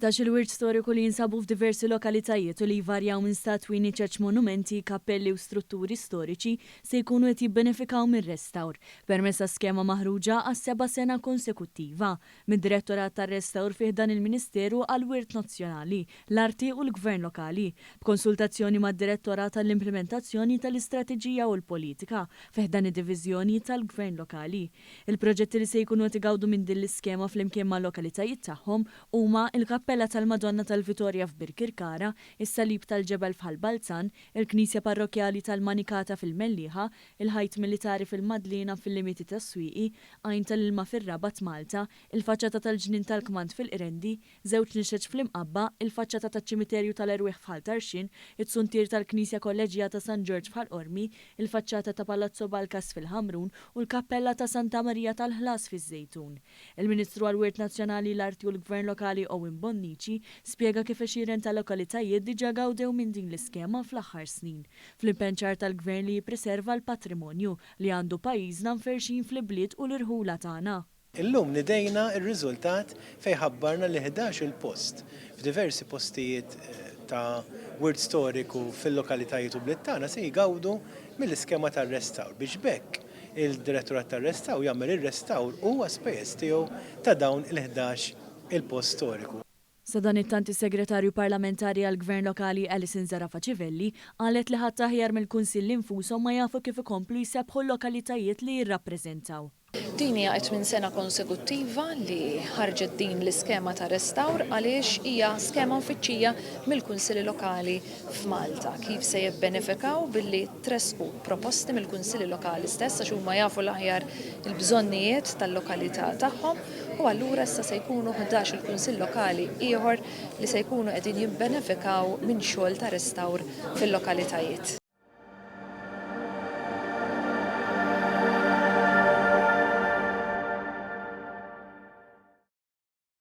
16-il wirt storiku li jinsabu f'diversi lokalitajiet u li jvarjaw minn statwi, niċeċ, monumenti, kappelli u strutturi storiċi se jkunu qed jibbenefikaw mir-restawr, permezz ta' skema maħruġa għas-seba' sena konsekuttiva mid-Direttorat tar-Restawr fi ħdan il-Ministeru għall-Wirt Nazzjonali, l-Arti u l-Gvern Lokali, b'konsultazzjoni mad-Direttorat għall-Implimentazzjoni tal-Istrateġija u l-Politika fi ħdan id-Diviżjoni tal-Gvern Lokali. Il-proġetti li se jkunu qed igawdu minn din l-iskema flimkien mal-lokalitajiet tagħhom huma il-Kappella tal-Madonna tal-Vitorja f'Birkirkara, is-Salib tal-Ġebel f'Ħal Balzan, il-Knisja Parrokkjali tal-Manikata fil-Mellieħa, il-Ħajt Militari fil-Madliena fil-limiti tas-Swieqi, Għajn tal-Ilma fir-Rabat Malta, il-Faċċata tal-Ġnien tal-Kmand fil-Qrendi, Żewġ nixeġ fl-Imqabba, il-faċċata taċ-Ċimiterju tal-Erwieħ f'Ħal Tarxien, it-suntier tal-Knisja Kolleġġjata San Ġorġ f'Ħal Qormi, il-faċċata ta' Palazzo Balkas fil-Ħamrun u l-Kappella ta' Santa Marija tal-Ħlas fiż-Żejtun. Il-Ministru għall-Wirt Nazzjonali, l-Arti u l-Gvern Lokali Owen Bonnici spjega kif għexieren ta' lokalitajiet diġà gawdew minn din l-iskema fl-aħħar snin, fl-impenn ċar tal-Gvern li jippriserva l-patrimonju li għandu pajjiżna mferrxin fl-ibliet u l-irħula tagħna. Illum nidejna r-riżultat fejn ħabbarna li 11-il post f'diversi postijiet ta' wirt storiku fil-lokalitajiet u bliet tagħna se jgawdu mill-iskema tar-restawr biex b'hekk il-Direttorat tar-Restawr jagħmel ir-restawr hu għas-spejjeż tiegħu ta' dawn il-11 il-post storiku. Sadanittant is-Segretarju Parlamentari għall-Gvern Lokali Alison Zerafa Civelli qalet li ħadd aħjar mill-Kunsilli nfushom ma jafu kif ikomplu jsebbħu l-lokalitajiet li jirrappreżentaw. Din hija t-tmien sena konsekuttiva li ħarġet din l-iskema ta' restawr għaliex hija skema mfittxija mill-Kunsilli Lokali f'Malta. Kif se jibbenefikaw billi tressqu proposti mill-Kunsilli Lokali stess għax huma jafu l-aħjar il-bżonnijiet tal-lokalità tagħhom u allura issa se jkunu 11 il-Kunsill Lokali ieħor li se jkunu qegħdin jibbenefikaw minn xogħol ta' restawr fil-lokalitajiet.